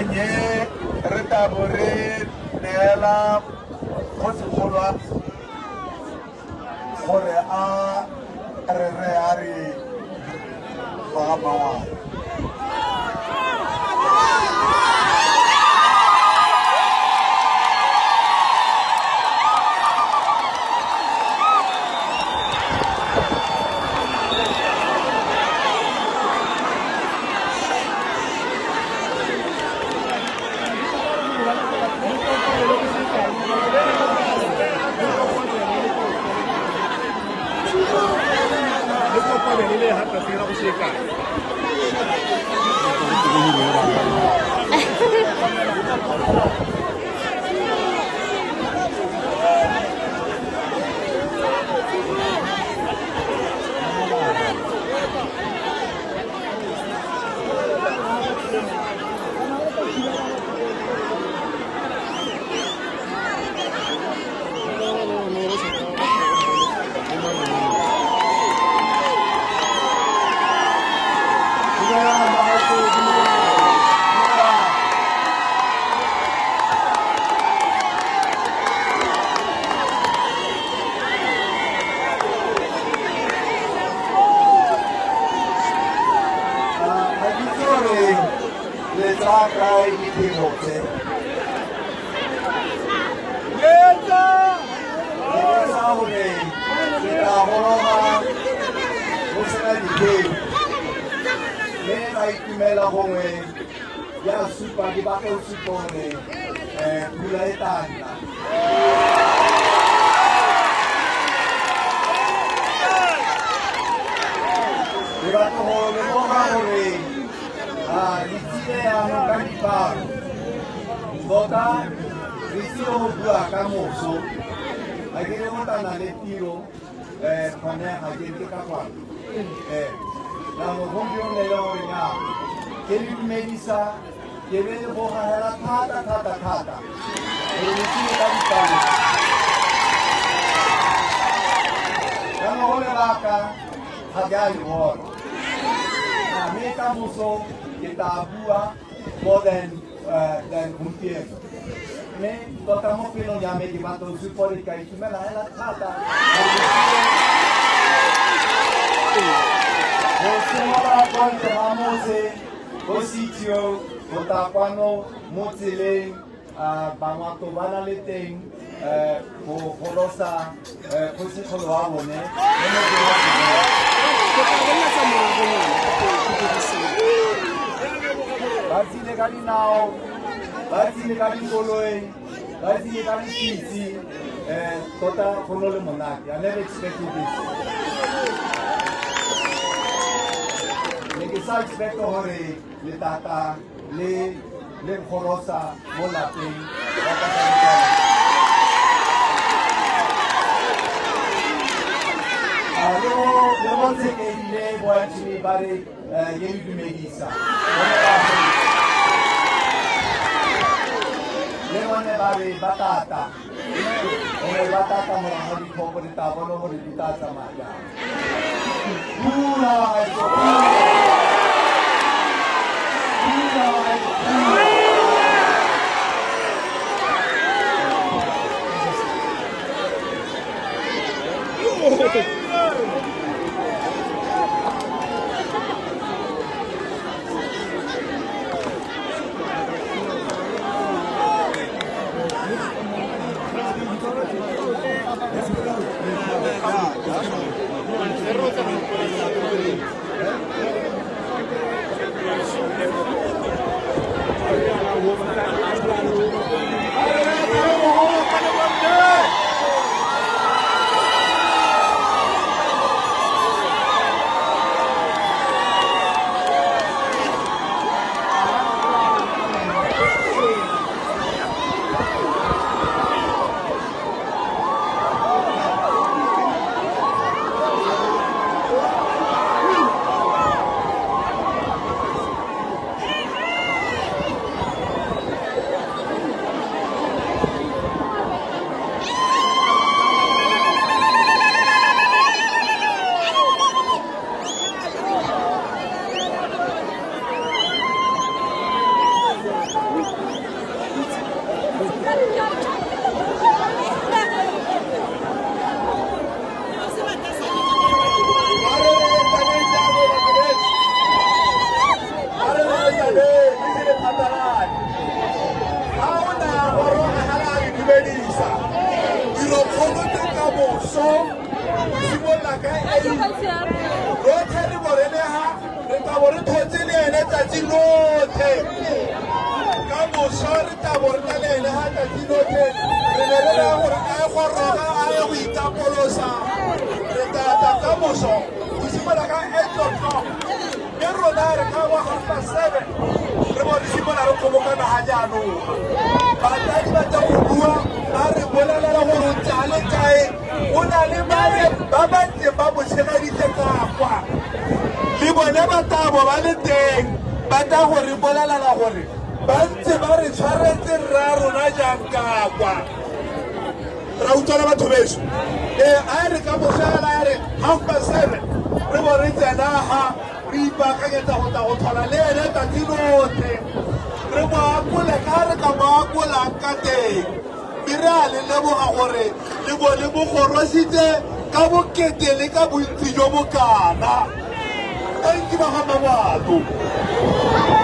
nakong e re tabo re neela kgosigolo gore a re re a re bagamangwana. I never expected this. Ne ke sa expect hore le tata le le nkgorosa mo lapeng ba ka le bo Tshekedi bo Anthony ba re ke le dumedisa. Le bone ba re ba tata. Gore ba tata morago ga ditlhopho re tla bona gore di tla tsamaya jang. Pula bagaetsho, pula bagaetsho, pula. ka 8, rotlhe re bo re le ha, re tla bo re thotse le ene tsatsi lotlhe. Ka moso re tla bo re na le ene ha tsatsi lotlhe. Re ne re raya gore a ye go roga, a ye go itapolosa. Re tla tla ka moso go simolola ka 8 o'clock, mme rona re ka bo 7:30 re bo re simolola re kgobokana. Ga jaanong batsadi ba tla go bua, ba re bolelela gore o ntse a le kae, o na le bale ba ba ntseng ba mo tshegeditse ka kwa, le bone ba tabo ba le teng, ba tla go re bolelela gore ba ntse ba re tshwaretse rra rona jang ka kwa. Ra utlwana, batho beso? Ee, a re ka mosala ya re 7:30 re bo re tsena ha, re ipaakanyetsa go tla go tlhola le ene tsatsi lotlhe, re mo akole ka re ka mo akolang ka teng. Mme re a le leboga gore le bo le mo gorositse ka bokete le ka bontsi jo bokana. Thank you, ba ga Mangwato.